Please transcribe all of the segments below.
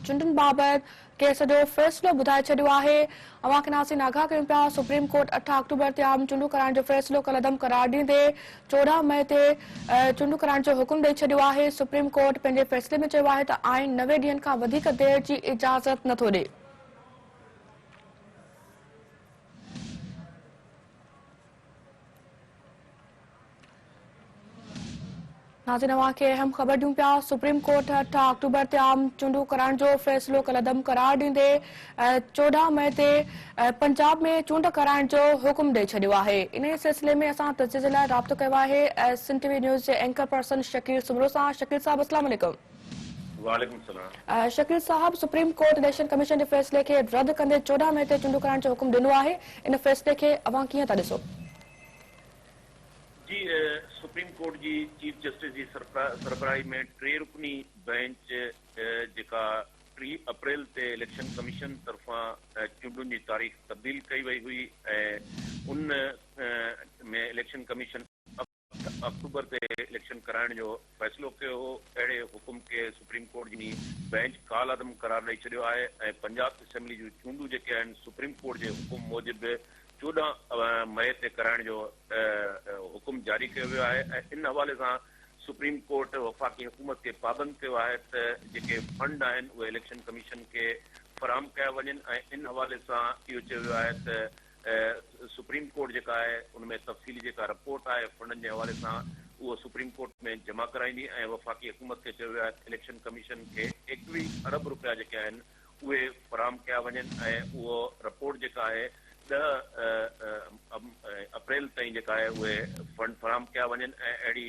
چونڊن بابت ڪيس جو فيصلو ٻڌائي ڇڏيو آهي. اوهان کي ناظرين آگاهه ڪيون پيا سپريم ڪورٽ اٺ آڪٽوبر تي عام چونڊون ڪرائڻ جو فيصلو ڪالعدم قرار ڏيندي 14 مئي تي چونڊون ڪرائڻ جو حڪم ڏئي ڇڏيو آهي. سپريم ڪورٽ پنهنجي فيصلي ۾ چيو آهي ته آئين 90 ڏينهن کان وڌيڪ دير جي اجازت نٿو ڏئي. ناظرين اوهان کي اهم خبر ڏيون پيا سپريم ڪورٽ 8 آڪٽوبر تي عام چونڊون ڪرائڻ جو فيصلو ڪالعدم قرار ڏيندي 14 مئي تي پنجاب ۾ چونڊ ڪرائڻ جو حڪم ڏئي ڇڏيو آهي انهي سلسلي ۾ اسان تجزيي جي لاء رابطو ڪيو آهي سنڌ ٽي وي نيوز جي اينڪر پرسن شڪيل سومرو سان شڪيل صاحب السلام عليڪم. وعليڪم السلام. شڪيل صاحب سپريم ڪورٽ اليڪشن ڪميشن جي فيصلي کي رد ڪندي 14 مئي تي چونڊون ڪرائڻ جو حڪم ڏنو آهي ان فيصلي کي اوهان ڪيئن ٿا ڏسو؟ جي سپريم ڪورٽ جي چيف جسٽس جي سربراهي ۾ ٽي رڪني بئنچ جيڪا 30 اپريل تي اليڪشن ڪميشن طرفان چونڊن جي تاريخ تبديل ڪئي وئي هئي ۽ ان ۾ اليڪشن ڪميشن 8 آڪٽوبر تي اليڪشن ڪرائڻ جو فيصلو ڪيو هو، اهڙي حڪم کي سپريم ڪورٽ جي بئنچ ڪالعدم قرار ڏئي ڇڏيو آهي ۽ پنجاب اسيمبلي جون چونڊون جيڪي آهن سپريم ڪورٽ جي حڪم موجب 14 مئي تي ڪرائڻ جو حڪم جاري ڪيو ويو آهي ۽ ان حوالي سان سپريم ڪورٽ وفاقي حڪومت کي پابند ڪيو آهي ته جيڪي فنڊ آهن اهي اليڪشن ڪميشن کي فراهم ڪيا وڃن ۽ ان حوالي سان اهو چيو ويو آهي ته سپريم ڪورٽ جيڪا آهي ان ۾ تفصيلي جيڪا رپورٽ آهي فنڊن جي حوالي سان اهو سپريم ڪورٽ ۾ جمع ڪرائيندي ۽ وفاقي حڪومت کي چيو ويو آهي ته اليڪشن ڪميشن کي 21 ارب رپيا جيڪي آهن اهي فراهم ڪيا وڃن ۽ اهو رپورٽ جيڪا آهي 10 اپريل تائين جيڪا آهي اهي فنڊ فراهم ڪيا وڃن ۽ اهڙي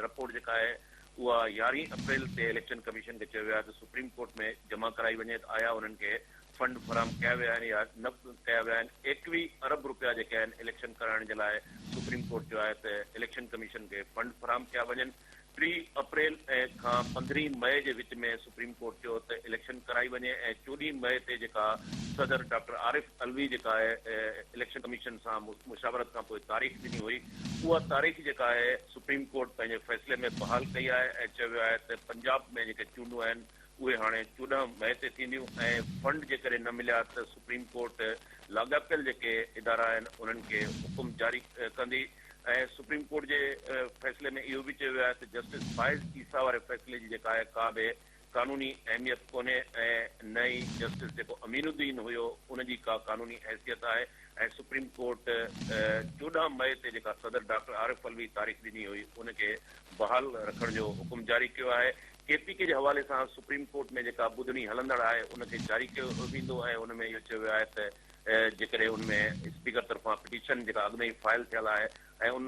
رپورٽ جيڪا آهي اها 11 اپريل تي اليڪشن ڪميشن کي چيو ويو آهي ته سپريم ڪورٽ ۾ جمع ڪرائي وڃي ته آيا انهن کي فنڊ فراهم ڪيا ويا آهن يا نه ڪيا ويا آهن، 21 ارب رپيا جيڪي آهن اليڪشن ڪرائڻ جي لاء سپريم ڪورٽ چيو آهي ته اليڪشن ڪميشن کي فنڊ فراهم ڪيا وڃن، 30 اپريل کان 15 مئي جي وچ ۾ سپريم ڪورٽ چيو ته اليڪشن ڪرائي وڃي ۽ 14 مئي تي جيڪا صدر ڊاڪٽر عارف علوي جيڪا آهي اليڪشن ڪميشن سان مشاورت کان پوء تاريخ ڏني هئي اها تاريخ جيڪا آهي سپريم ڪورٽ پنهنجي فيصلي ۾ بحال ڪئي آهي ۽ چيو ويو آهي ته پنجاب ۾ جيڪي چونڊون آهن اهي هاڻي 14 مئي تي ٿينديون ۽ فنڊ جيڪڏهن نه مليا ته سپريم ڪورٽ لاڳاپيل جيڪي ادارا آهن انهن کي حڪم جاري ڪندي ۽ سپريم ڪورٽ جي فيصلي ۾ اهو به چيو ويو آهي ته جسٽس فائز عيسيٰ واري فيصلي جي جيڪا آهي ڪا به قانوني اهميت ڪونهي ۽ نه ئي جسٽس جيڪو امين الدين هيو ان جي ڪا قانوني حيثيت آهي ۽ سپريم ڪورٽ 14 مئي تي جيڪا صدر ڊاڪٽر عارف علوي تاريخ ڏني هئي ان کي بحال رکڻ جو حڪم جاري ڪيو آهي. ڪي پي ڪي جي حوالي سان سپريم ڪورٽ ۾ جيڪا ٻڌڻي هلندڙ آهي ان کي جاري ڪيو ويندو ۽ ان ۾ اهو چيو ويو آهي ته جيڪڏهن ان ۾ اسپيڪر طرفان پٽيشن جيڪا اڳ ۾ ئي فائل ٿيل آهي ۽ ان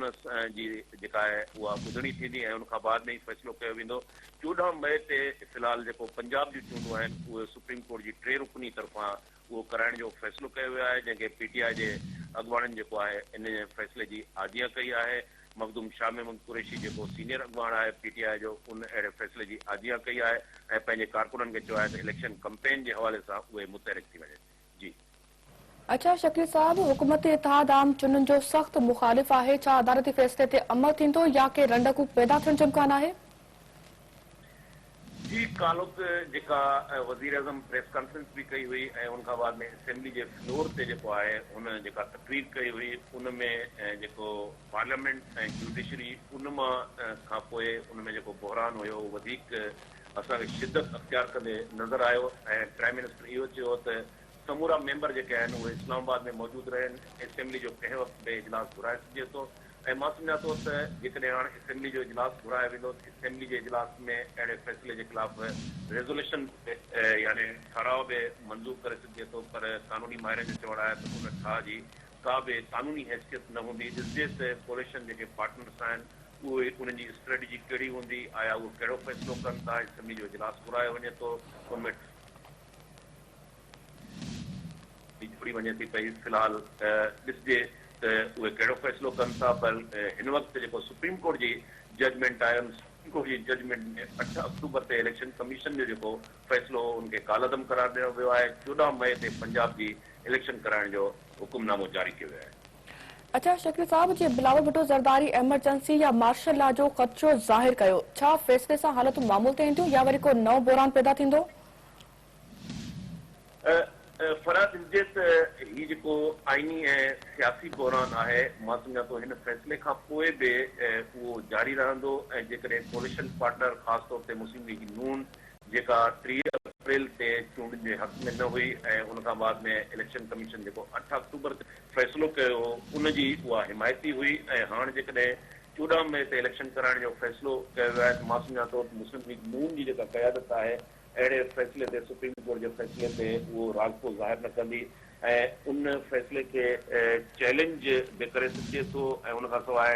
جي جيڪا آهي اها ٻڌڻي ٿيندي ۽ ان کان بعد ۾ ئي فيصلو ڪيو ويندو. 14 مئي تي في الحال جيڪو پنجاب جون چونڊون آهن اهي سپريم ڪورٽ جي ٽي رڪني طرفان اهو ڪرائڻ جو فيصلو ڪيو ويو آهي جنهن کي پي ٽي آء جي اڳواڻن جيڪو آهي ان فيصلي جي آجيان ڪئي آهي. مخدوم شاهه محمود قريشي جيڪو سينيئر اڳواڻ آهي پي ٽي آء جو ان اهڙي فيصلي جي آجيان ڪئي آهي ۽ پنهنجي ڪارڪنن کي چيو آهي ته اليڪشن ڪمپين جي حوالي سان اهي متحرڪ ٿي وڃن. جي. اڇا شڪيل صاحب حڪومتي اتحاد عام چونڊن جو سخت مخالف آهي ڇا عدالتي فيصلي تي عمل ٿيندو يا ڪي رنڊڪون پيدا ٿيڻ جو امڪان آهي؟ جي ڪالهه جيڪا وزيراعظم پريس ڪانفرنس به ڪئي هئي ۽ ان کان بعد ۾ اسيمبلي جي فلور تي جيڪو آهي هن جيڪا تقرير ڪئي هئي ان ۾ جيڪو پارليامينٽ ۽ جوڊيشري ان مان کان پوء ان ۾ جيڪو بحران هيو اهو وڌيڪ اسان کي شدت اختيار ڪندي نظر آيو ۽ پرائم منسٽر اهو چيو ته سمورا ميمبر جيڪي آهن اهي اسلام آباد ۾ موجود رهن، اسيمبلي جو ڪنهن وقت به اجلاس گهرائي سگهجي ٿو ۽ مان سمجهان ٿو ته جيڪڏهن هاڻ اسيمبلي جو اجلاس گهرايو ويندو ته اسيمبلي جي اجلاس ۾ اهڙي فيصلي جي خلاف ريزوليشن به يعني ٺهراء به منظور ڪري سگهجي ٿو پر قانوني ماهرن جو چوڻ آهي ته ان ٺاهه جي ڪا به قانوني حيثيت نه هوندي، ڏسجي ته ڪوليشن جيڪي پارٽنرس آهن اهي انهن جي اسٽريٽجي ڪهڙي هوندي، آيا اهي ڪهڙو فيصلو ڪن ٿا، اسيمبلي جو اجلاس گهرايو وڃي ٿو ان ۾. جوڙي وڃي ٿي پئي، في الحال ڏسجي ته اهي ڪهڙو فيصلو ڪن ٿا پر هن وقت جيڪو سپريم ڪورٽ جي ججمينٽ آهي ان سپريم ڪورٽ جي ججمينٽ ۾ 8 آڪٽوبر تي اليڪشن ڪميشن جو جيڪو فيصلو هو ان کي ڪالعدم قرار ڏنو ويو آهي، 14 مئي تي پنجاب جي اليڪشن ڪرائڻ جو حڪم نامو جاري ڪيو ويو آهي. اڇا شڪيل صاحب جي بلاول ڀٽو زرداري ايمرجنسي يا مارشل لا جو خدشو ظاهر ڪيو، ڇا فيصلي سان حالتون معمول تي اينديون يا وري ڪو نئون بحران پيدا ٿيندو؟ فرح ڏسجي ته هي جيڪو آئيني ۽ سياسي بحران آهي، مان سمجهان ٿو هن فيصلي کان پوء به اهو جاري رهندو ۽ جيڪڏهن ڪوليشن پارٽنر خاص طور تي مسلم ليگ نون جيڪا 30 اپريل تي چونڊن جي حق ۾ نه هئي ۽ ان کان بعد ۾ اليڪشن ڪميشن جيڪو 8 آڪٽوبر تي فيصلو ڪيو هو ان جي اها حمايتي هئي ۽ هاڻ جيڪڏهن 14 مئي تي اليڪشن ڪرائڻ جو فيصلو ڪيو ويو آهي ته مان سمجهان ٿو ته مسلم ليگ نون جي جيڪا قيادت آهي اهڙي فيصلي تي سپريم ڪورٽ جي فيصلي تي اهو راضپو ظاهر نه ڪندي ۽ ان فيصلي کي چئلينج به ڪري سگهجي ٿو ۽ ان کان سواء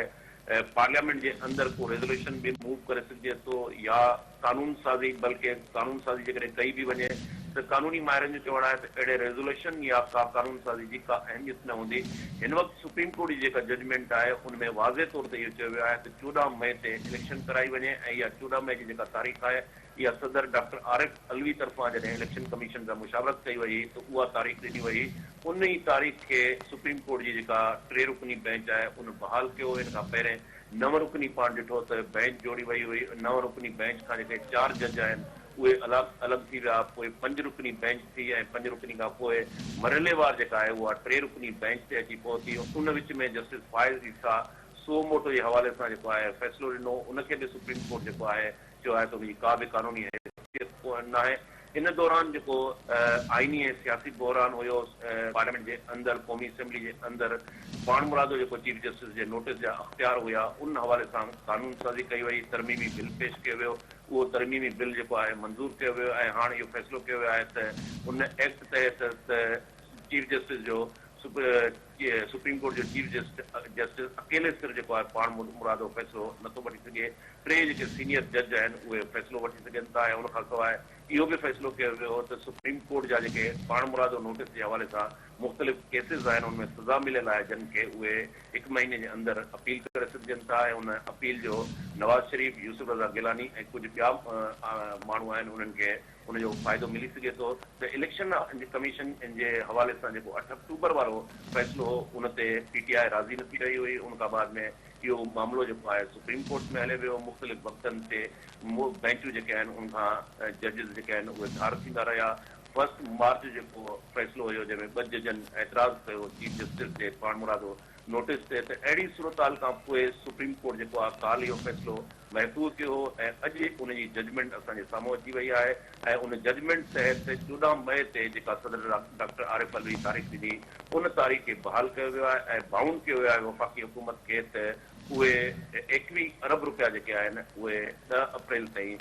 پارليامينٽ جي اندر ڪو ريزوليوشن به موو ڪري سگهجي ٿو يا قانون سازي بلڪه قانون سازي جيڪڏهن ڪئي به وڃي ته قانوني ماهرن جو چوڻ آهي ته اهڙي ريزوليوشن يا ڪا قانون سازي جي ڪا اهميت نه هوندي. هن وقت سپريم ڪورٽ جي جيڪا ججمينٽ آهي ان ۾ واضح طور تي اهو چيو ويو آهي ته 14 مئي تي اليڪشن ڪرائي وڃي ۽ اها 14 مئي جي جيڪا تاريخ آهي اها صدر ڊاڪٽر عارف علوي طرفان جڏهن اليڪشن ڪميشن سان مشاورت ڪئي وئي ته اها تاريخ ڏني وئي، ان ئي تاريخ کي سپريم ڪورٽ جي جيڪا ٽي رڪني بئنچ آهي ان بحال ڪيو، ان کان پهرين نو رڪني پاڻ ڏٺو ته بئنچ جوڙي وئي هئي، نو رڪني بئنچ کان جيڪي چار جج آهن اهي الڳ الڳ ٿي ويا، پوء پنج رڪني بئنچ ٿي ۽ پنج رڪني کان پوء مرحليوار جيڪا آهي اها ٽي رڪني بئنچ تي اچي پهتي، ان وچ ۾ جسٽس فائز عيسيٰ سو موٽو جي حوالي سان جيڪو آهي فيصلو ڏنو، ان کي به سپريم ڪورٽ جيڪو آهي چيو آهي ته ان جي ڪا به قانوني حيثيت ناهي. ان دوران جيڪو آئيني ۽ سياسي بحران هيو، پارليامينٽ جي اندر قومي اسيمبلي جي اندر پاڻمرادو جيڪو چيف جسٽس جي نوٽيس جا اختيار هيا، ان حوالي سان قانون سازي ڪئي وئي، ترميمي بل پيش ڪيو ويو، اهو ترميمي بل جيڪو آهي منظور ڪيو ويو ۽ هاڻ اهو فيصلو ڪيو ويو آهي ته ان ايڪٽ تحت ته چيف جسٽس جو سپريم ڪورٽ جو چيف جسٽس اڪيلي سر جيڪو آهي پاڻ مرادو فيصلو نٿو وٺي سگهي، ٽي جيڪي سينيئر جج آهن اهي فيصلو وٺي سگهن ٿا ۽ ان کان سواء اهو به فيصلو ڪيو ويو هو ته سپريم ڪورٽ جا جيڪي پاڻ مرادو نوٽيس جي حوالي سان مختلف ڪيسز آهن ان ۾ سزا مليل آهي جن کي اهي هڪ مهيني جي اندر اپيل ڪري سگهجن ٿا ۽ ان اپيل جو نواز شريف، يوسف رضا گيلاني ۽ ڪجهه ٻيا ماڻهو آهن انهن کي ان جو فائدو ملي سگهي ٿو ته اليڪشن ڪميشن جي حوالي سان جيڪو 8 آڪٽوبر وارو فيصلو هو ان تي پي ٽي آء راضي نه ٿي رهي هئي ان کان بعد ۾ اهو معاملو جيڪو آهي سپريم ڪورٽ ۾ هلي ويو مختلف وقتن تي بئنچون جيڪي آهن ان کان ججز جيڪي آهن اهي ڌار ٿيندا رهيا فرسٽ مارچ جيڪو فيصلو هيو جنهن ۾ ٻه ججن اعتراض ڪيو چيف جسٽس جي پاڻمرادو نوٽيس تي ته اهڙي صورتحال کان پوء سپريم ڪورٽ جيڪو آهي ڪالهه اهو فيصلو محفوظ ڪيو هو ۽ اڄ ان جي ججمينٽ اسان جي سامهون اچي وئي آهي ۽ ان ججمينٽ تحت 14 مئي تي جيڪا صدر ڊاڪٽر عارف علوي تاريخ ڏني ان تاريخ کي بحال ڪيو ويو آهي ۽ بائونڊ ڪيو ويو آهي وفاقي حڪومت کي ته اهي 21 ارب رپيا جيڪي آهن اهي 10 اپريل تائين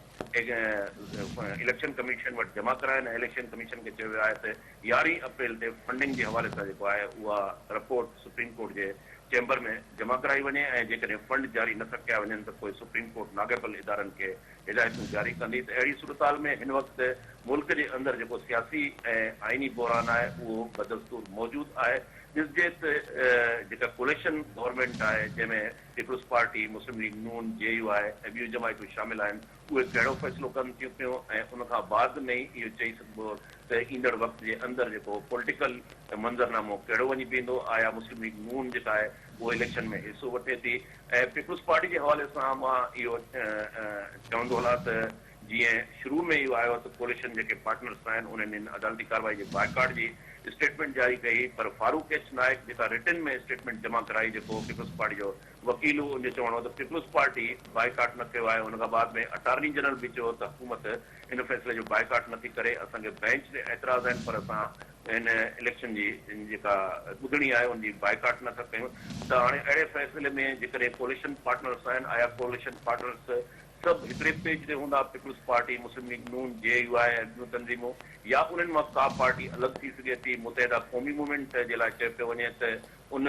اليڪشن ڪميشن وٽ جمع ڪرائن ۽ اليڪشن ڪميشن کي چيو ويو آهي ته 11 اپريل تي فنڊنگ جي حوالي سان جيڪو آهي اها رپورٽ سپريم ڪورٽ جي چيمبر ۾ جمع ڪرائي وڃي ۽ جيڪڏهن فنڊ جاري نه ٿا ڪيا وڃن ته پوء سپريم ڪورٽ لاڳاپيل ادارن کي هدايتون جاري ڪندي ته اهڙي صورتحال ۾ هن وقت ملڪ جي اندر جيڪو سياسي ۽ آئيني بحران آهي اهو بدستور موجود آهي ڏسجي ته جيڪا ڪوليشن گورنمينٽ آهي جنهن ۾ پيپلز پارٽي، مسلم ليگ نون، جي يو آء ۽ ٻيون جماعتون شامل آهن، اهي ڪهڙو فيصلو ڪن ٿيون پيون ۽ ان کان بعد ۾ ئي اهو چئي سگهبو ته ايندڙ وقت جي اندر جيڪو پوليٽيڪل منظرنامو ڪهڙو وڃي بيهندو، آيا مسلم ليگ نون جيڪا آهي اهو اليڪشن ۾ حصو وٺي ٿي ۽ پيپلز پارٽي جي حوالي سان مان اهو چوندو هلان ته جيئن شروع ۾ اهو آيو ته ڪوليشن جيڪي پارٽنرس آهن انهن هن عدالتي ڪارروائي جي بائيڪاٽ جي اسٽيٽمينٽ جاري ڪئي پر فاروق ايڇ نائيڪ جيڪا رٽن ۾ اسٽيٽمينٽ جمع ڪرائي جيڪو پيپلز پارٽي جو وڪيل هو ان جو چوڻ هو ته پيپلز پارٽي بائيڪاٽ نه ڪيو آهي ان کان بعد ۾ اٽارني جنرل به چيو ته حڪومت ان فيصلي جو بائيڪاٽ نه ٿي ڪري اسان کي بئنچ تي اعتراض آهن پر اسان هن اليڪشن جي جيڪا ٻڌڻي آهي ان جي بائيڪاٽ نه ٿا ڪيون ته هاڻي اهڙي فيصلي ۾ جيڪڏهن ڪوليشن پارٽنرس آهن آيا ڪوليشن پارٽنرس سڀ هڪڙي پيج تي هوندا، پيپلز پارٽي، مسلم ليگ نون، جي يو آء ۽ ٻيون تنظيمون يا انهن مان ڪا پارٽي الڳ ٿي سگهي ٿي، متحده قومي موومينٽ جي لاء چيو پيو وڃي ته ان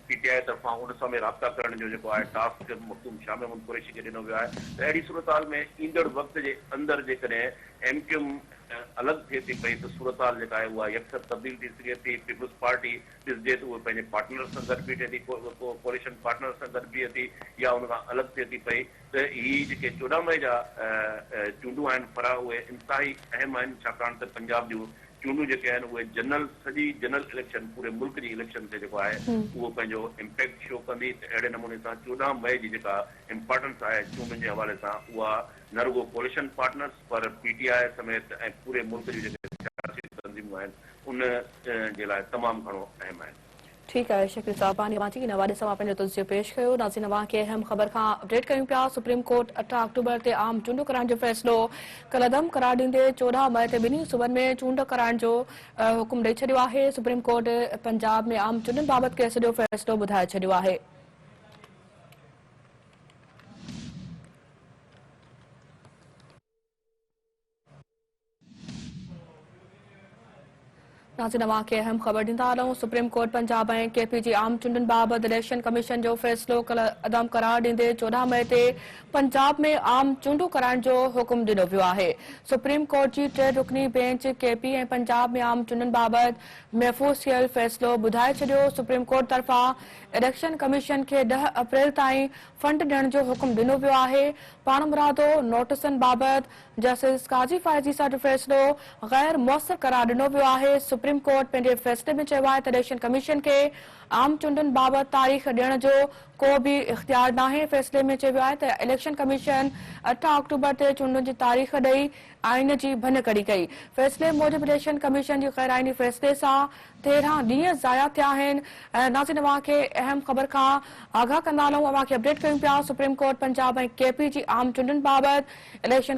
پي ٽي آء طرفان ان سان به رابطا ڪرڻ جو جيڪو آهي ٽاسڪ مخدوم شاهه محمود قريشي کي ڏنو ويو آهي ته اهڙي صورتحال ۾ ايندڙ وقت جي اندر جيڪڏهن ايم ڪيو ايم الڳ ٿئي ٿي پئي ته صورتحال جيڪا آهي اها يڪسر تبديل ٿي سگهي ٿي، پيپلز پارٽي ڏسجي ته اهي پنهنجي پارٽنر سان گڏ بيٺي ٿي، ڪوليشن پارٽنر سان گڏ بيهي ٿي يا ان کان الڳ ٿئي ٿي پئي ته هي جيڪي 14 مئي جا چونڊون آهن فرح اهي انتهائي اهم آهن ڇاڪاڻ ته پنجاب جون چونڊون جيڪي آهن اهي جنرل سڄي جنرل اليڪشن پوري ملڪ جي اليڪشن تي جيڪو آهي اهو پنهنجو امپيڪٽ شو ڪندي ته اهڙي نموني سان 14 مئي جي جيڪا امپارٽنس آهي چونڊن جي حوالي سان اها نه رڳو ڪوليشن پارٽنرز پر پي ٽي آء سميت ۽ پوري ملڪ جون جيڪي سياسي تنظيمون آهن ان جي لاء تمام گهڻو اهم آهن. ٺيڪ آهي شڪيل صاحب پنهنجي اوهان جي ان حوالي سان اوهان پنهنجو تجزيو پيش ڪيو. ناظرين اوهان کي اهم خبر کان اپڊيٽ ڪيون پيا سپريم ڪورٽ اٺ آڪٽوبر تي عام چونڊون ڪرائڻ جو فيصلو ڪالعدم قرار ڏيندي 14 مئي تي ٻنهي صوبن ۾ چونڊ ڪرائڻ جو حڪم ڏئي ڇڏيو آهي سپريم ڪورٽ پنجاب ۾ عام چونڊن بابت ڪيس جو فيصلو ٻڌائي ڇڏيو آهي. ناظرين اوهان کي اهم خبر ڏيندا هلون سپريم ڪورٽ پنجاب ۽ ڪي پي جي عام چونڊن بابت اليڪشن ڪميشن جو فيصلو ڪالعدم قرار ڏيندي 14 مئي تي پنجاب ۾ عام چونڊون ڪرائڻ جو حڪم ڏنو ويو آهي سپريم ڪورٽ جي ٽي رڪني بينچ ڪي پي ۽ پنجاب ۾ عام چونڊن بابت محفوظ ٿيل فيصلو ٻڌائي ڇڏيو سپريم ڪورٽ طرفان اليڪشن ڪميشن کي 10 اپريل تائين فنڊ ڏيڻ جو حڪم ڏنو ويو آهي پاڻمرادو نوٽيسن بابت جسٽس قاضي فائز عيسيٰ جو فيصلو غير موثر قرار ڏنو ويو آهي، سپريم ڪورٽ پنهنجي فيصلي ۾ چيو آهي ته اليڪشن ڪميشن کي عام چونڊن بابت تاريخ ڏيڻ جو ڪو به اختيار ناهي، فيصلي ۾ چيو ويو آهي ته اليڪشن ڪميشن 8 آڪٽوبر تي چونڊن جي تاريخ ڏئي آئين جي ڀڃڪڙي ڪئي، فيصلي موجب اليڪشن ڪميشن جي غير آئيني فيصلي سان 13 ڏينهن ضايع ٿيا آهن. ناظرين اوهان کي اهم خبر کان آگاهه ڪندا هلون اوهان کي اپڊيٽ ڪيون پيا سپريم ڪورٽ پنجاب ۽ ڪي پي جي عام چونڊن بابت اليڪشن.